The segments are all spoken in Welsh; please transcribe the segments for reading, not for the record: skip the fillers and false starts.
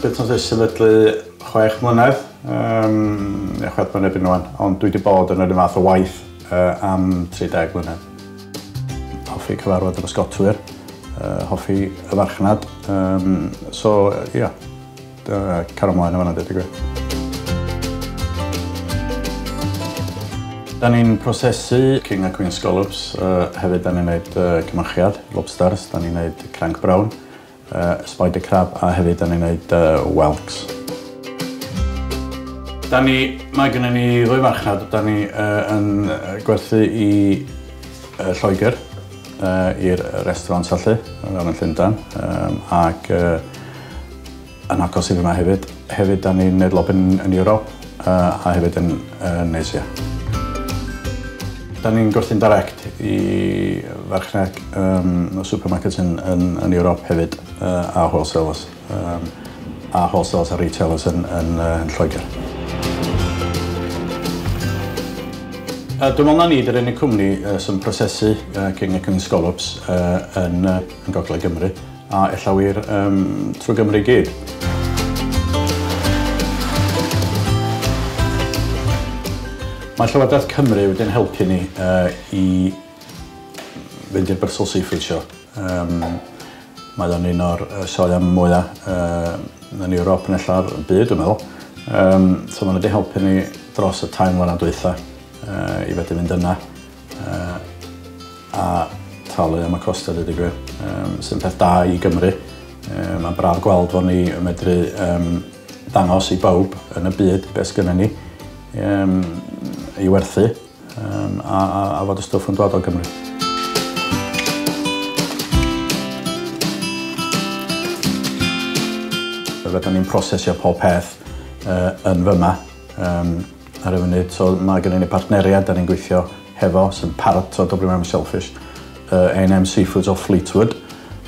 Busnes ers sefydlu 6 mlynedd, 6 mlynedd byn rŵan, ond dwi wedi bod yn yr un fath o waith am 30 mlynedd. Hoffi cyfarfod y bysgotwyr, hoffi y farchnad, so ia, cario ymlaen yn fan'na deud y gwir. Da ni'n prosesu King a Queen Scallops, hefyd da ni'n neud cymychiad, lobsters, da ni'n neud cranc brown, spider crab a hefyd da ni'n neud whelks. Mae gennym ni ddwy farchnad, da ni yn gwerthu i Lloegr, i'r restaurant allu, yn Llundain, ac yn agos i fyma hefyd. Hefyd da ni'n neud lobyn yn Ewrop a hefyd yn Asia. Da ni'n gwerthu'n direct i farchnad supermarkets yn Ewrop hefyd, a wholesalers, a retailers yn Lloegr. Dwi'n meddwl na ni 'di'r unig cwmni sy'n prosesu King a Queen Scallops yn Gogledd Gymru, a ella wir trwy Gymru i gyd. Mae Llywodraeth Cymru wedi'n helpu ni i fynd i'r Bristol Seafood Show. Mae o'n un o'r sioeau mwyaf yn Ewrop yn ella'r byd, dwi'n meddwl. So maen nhw wedi helpu ni dros y 3 mlynedd dwytha i fedru fynd yna a talu am y costau, deud y gwir, sy'n peth da i Gymru. Mae'n braf gweld fod ni yn medru dangos i bawb yn y byd beth sgynnon ni i werthu a fod y stwff yn dod o Gymru. Rydyn ni'n prosesio pob peth yn fyma ar y funud, so mae gennym ni partneriad da ni'n gweithio hefo sy'n part o WM Shellfish, A&M Seafoods o Fleetwood.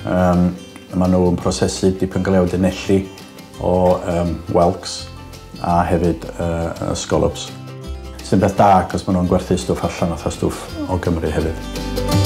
Maen nhw'n prosesu dipyn go lew denelli o whelks a hefyd scallops. Sy'n beth da, cos maen nhw'n gwerthu stwff allan fatha stwff o Gymru hefyd.